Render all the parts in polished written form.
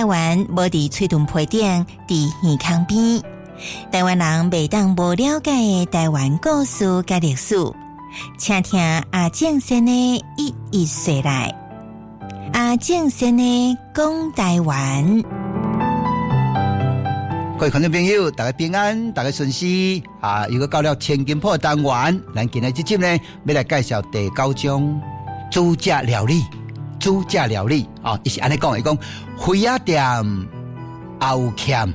台灣無佇喙唇皮頂，佇耳孔邊。台灣人袂當無了解的台灣故事佮歷史，請聽阿正先的一一說來。阿正先的講台灣。各位觀眾朋友，大家平安，大家順遂啊！又閣到了千金鋪的單元，咱今日這集呢，欲來介紹第九章主食料理。主食料理啊，伊是按呢講，伊講花仔店也有欠，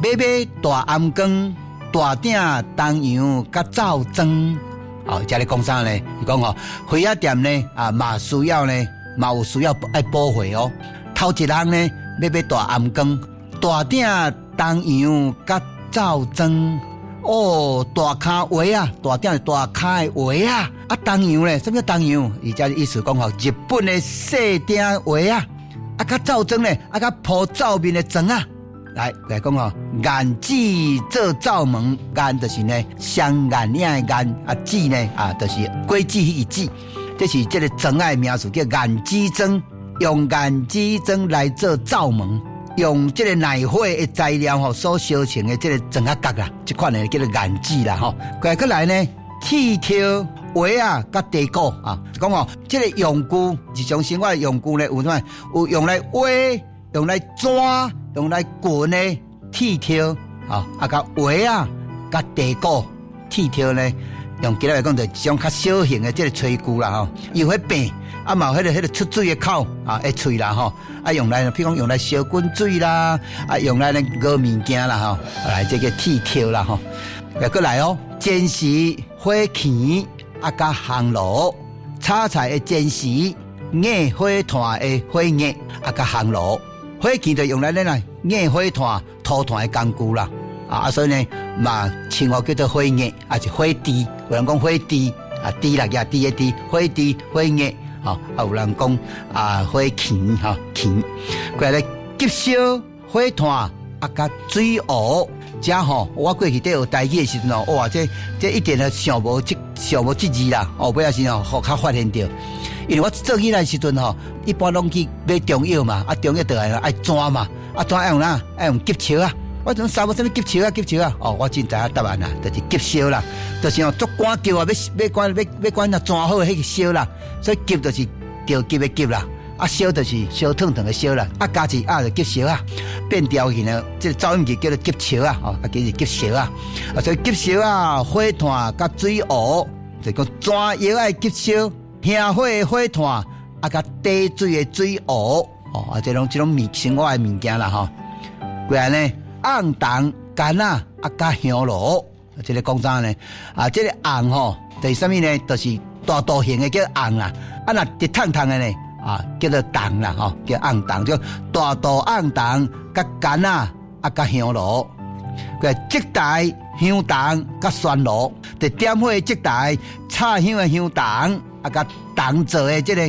買買大頷光、大鼎東洋佮灶莊。哦，這咧講啥呢？伊講吼，花仔店呢啊，嘛需要呢，嘛有需要愛補貨哦。頭一項呢，欲買大頷光、大鼎東洋佮灶莊。哦，大跤鞋仔，大鼎是大跤的鞋仔，啊，東洋咧，啥物叫東洋？伊這意思講吼，日本的細鼎鞋仔，啊，佮灶莊咧，啊，佮鋪灶面的磚仔。來來講吼，硬紙做灶門，硬就是呢，雙硬領的硬，啊，紙呢，啊，就是果子彼個紙，這是這個磚仔的名詞，叫硬紙磚，用硬紙磚來做灶門。用這個耐火的材料吼所燒成的這個磚仔角啦，這款的叫做硬紙啦吼。過來呢，鐵鍬鞋仔佮地鼓啊，講吼，這個用具日常生活的用具呢，有啥物？有用來挖、用來鑽、用來滾的鐵鍬啊，啊，佮鞋仔佮地鼓。鐵鍬呢，用今仔來講，就一種較小型的這個炊具啦吼，有彼柄。啊，嘛有彼個出水的口啊，的喙啦吼，啊用來，譬如講用來燒滾水啦，啊用來咧熬物件啦吼，來這個鐵鍬啦吼，來閣來哦，煎匙火鉗啊，佮烘爐，炒菜的煎匙，硬火炭的火硬啊，佮烘爐，火鉗就用來咧來硬火炭、塗炭的工具啦，啊所以呢嘛稱呼叫做火硬，抑是火豬，有人講火豬啊，豬啦，舉豬的豬，火豬火硬。吼，啊有人講啊火鉗吼鉗，過來急燒火炭啊，佮水壺，這吼我過去佇學台語的時陣哦，哇，這這一定想無這字啦，哦，尾仔時吼，予較發現著，因為我做囡仔時陣吼，一般攏去買中藥嘛，啊中藥倒來愛煎嘛，啊煎愛用啥？愛用急燒啊。我陣啥無啥物急燒啊，急燒啊！哦，我真知影答案啦，就是急燒啦，就是哦，足趕急啊，欲欲趕欲欲趕啊，煎好彼個燒啦，所以急就是著急的急啦，啊燒就是燒燙燙的燒啦，啊加一啊就急燒啊，變調去呢，這個走音字叫做急燒啊，哦，啊其實急燒啊，啊所以急燒啊，火炭佮水壺，就講煎藥的急燒，香火的火炭，啊佮滴水的水壺，哦，啊這攏這種物生活的物件啦吼，過來呢。紅銅、柑仔啊，佮香爐，這個講啥呢？啊，這個紅吼，就是啥物呢？就是大肚形的叫紅啦。啊，若直筒筒的呢，啊，叫做銅啦，吼，叫紅銅，叫大肚紅銅佮柑仔啊，佮香爐。個燭台、香銅佮宣爐，就點火的燭台、插香的香銅，啊，佮銅做的這個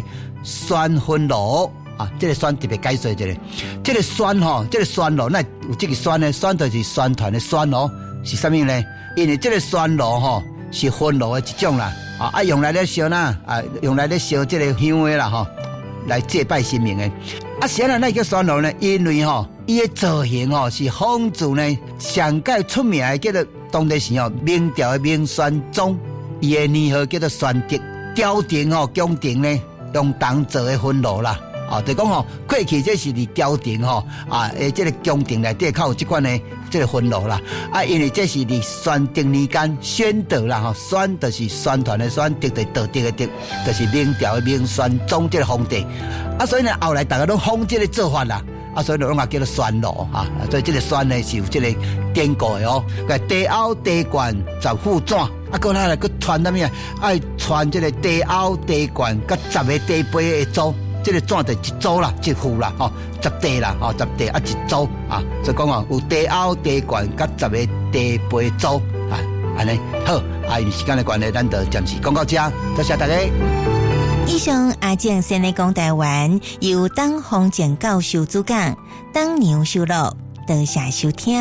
宣薰爐。啊，這個宣特別解說一下，這個宣吼，這個宣爐，哪有這個宣呢？宣就是宣傳的宣哦，是啥物呢？因為這個宣爐吼是薰爐的一種啦，啊啊用來咧燒哪？啊用來咧燒這個香的啦吼，來祭拜神明的。啊，啥人來叫宣爐呢？因為吼，伊的造型吼是仿自呢上蓋出名的叫做當地時吼明朝的明宣宗，伊的年號叫做宣德，朝廷吼宮廷呢用銅做的薰爐啦。哦，就講吼，過去這是佇朝廷吼啊，誒，這個宮廷內底較有這款的這個薰爐啦。啊，因為這是佇宣德年間，宣德啦吼，宣就是宣傳的宣，德就是道德的德，就是明朝的明宣宗這個皇帝。啊，所以呢，後來大家攏仿這個做法啦。啊，所以攏嘛叫做宣爐哈。所以這個宣呢是有這個典故的哦。個茶甌、茶罐、十副盞，啊，閣來來閣傳啥物啊？愛傳這個茶甌、茶罐，佮十个茶杯的組。這個盞就一組啦，一副啦，吼，十塊啦，吼，十塊啊一組啊，所以講哦，有茶甌、茶罐，佮十个茶杯組啊，按呢好，啊，因為時間的關係，咱就暫時講到這，多謝大家。以上阿正先的講台灣，由董宏正教授主講，董娘收錄，多謝收聽。